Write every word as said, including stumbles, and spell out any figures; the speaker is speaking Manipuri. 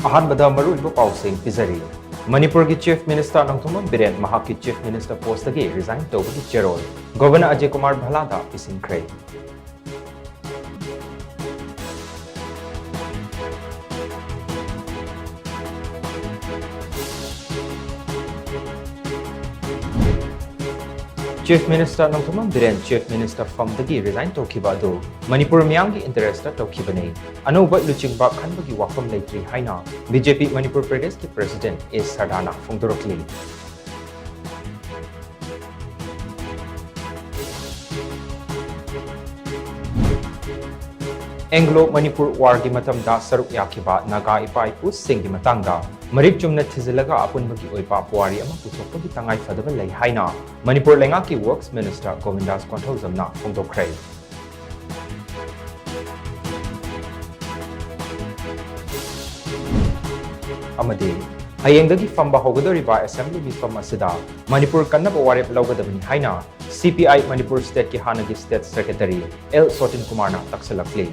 ꯑꯍꯥꯟꯕꯗ ꯃꯔꯨꯑꯣꯏꯕ ꯄꯥꯎꯁꯤꯡ ꯄꯤꯖꯔꯤ꯫ ꯃꯅꯤꯄꯨꯔꯒꯤ Chief Minister ꯅꯣꯡꯊꯣꯝꯕꯝ ꯕꯤꯔꯦꯟ ꯃꯍꯥꯛꯀꯤ Chief Minister post ꯇꯒꯤ resign ꯇꯧꯕꯒꯤ ꯆꯦꯔꯣꯜ Governor Ajay Kumar ꯚꯜꯂꯥꯗ ꯄꯤꯁꯤꯟꯈ꯭ꯔꯦ꯫ Chief Minister Nongthombam Biren Chief Minister ꯐꯝꯗꯒꯤ resign ꯇꯧꯈꯤꯕ ꯑꯗꯨ ꯃꯅꯤꯄꯨꯔ ꯃꯤꯌꯥꯝꯒꯤ interest ꯇꯧꯈꯤꯕꯅꯤ꯫ ꯑꯅꯧꯕ ꯂꯨꯆꯤꯡꯕ ꯈꯟꯕꯒꯤ ꯋꯥꯐꯝ ꯂꯩꯇ꯭ꯔꯤ ꯍꯥꯏꯅ B J P ꯃꯅꯤꯄꯨꯔ ꯄ꯭ꯔꯗꯦꯁꯀꯤ President A ꯁꯔꯗꯥꯅ ꯐꯣꯡꯗꯣꯔꯛꯂꯤ꯫ Anglo Manipur War ꯒꯤ ꯃꯇꯝꯗ ꯁꯔꯨꯛ ꯌꯥꯈꯤꯕ ꯅꯥꯒꯥ ꯏꯄꯥ ꯏꯄꯨꯁꯤꯡꯒꯤ ꯃꯇꯥꯡꯗ ꯃꯔꯤꯛ ꯆꯨꯝꯅ ꯊꯤꯖꯤꯜꯂꯒ ꯑꯄꯨꯟꯕꯒꯤ ꯑꯣꯏꯕ ꯄꯨꯋꯥꯔꯤ ꯑꯃ ꯄꯨꯊꯣꯛꯄꯒꯤ ꯇꯉꯥꯏ ꯐꯗꯕ ꯂꯩ ꯍꯥꯏꯅ ꯃꯅꯤꯄꯨꯔ ꯂꯩꯉꯥꯛꯀꯤ Works Minister ꯒꯣꯕꯤꯟꯗꯥꯁ ꯀꯣꯟꯊꯧꯖꯝꯅ ꯐꯣꯡꯗꯣꯛꯈ꯭ꯔꯦ꯫ ꯑꯃꯗꯤ ꯍꯌꯦꯡꯗꯒꯤ ꯐꯝꯕ ꯍꯧꯒꯗꯧꯔꯤꯕ Assembly ꯃꯤꯐꯝ ꯑꯁꯤꯗ ꯃꯅꯤꯄꯨꯔ ꯀꯟꯅꯕ ꯋꯥꯔꯦꯞ ꯂꯧꯒꯗꯕꯅꯤ ꯍꯥꯏꯅ C P I Manipur State ꯀꯤ ꯍꯥꯟꯅꯒꯤ State Secretary L ꯁꯣꯇꯤꯟ ꯀꯨꯃꯥꯔꯅ ꯇꯛꯁꯤꯜꯂꯛꯂꯤ꯫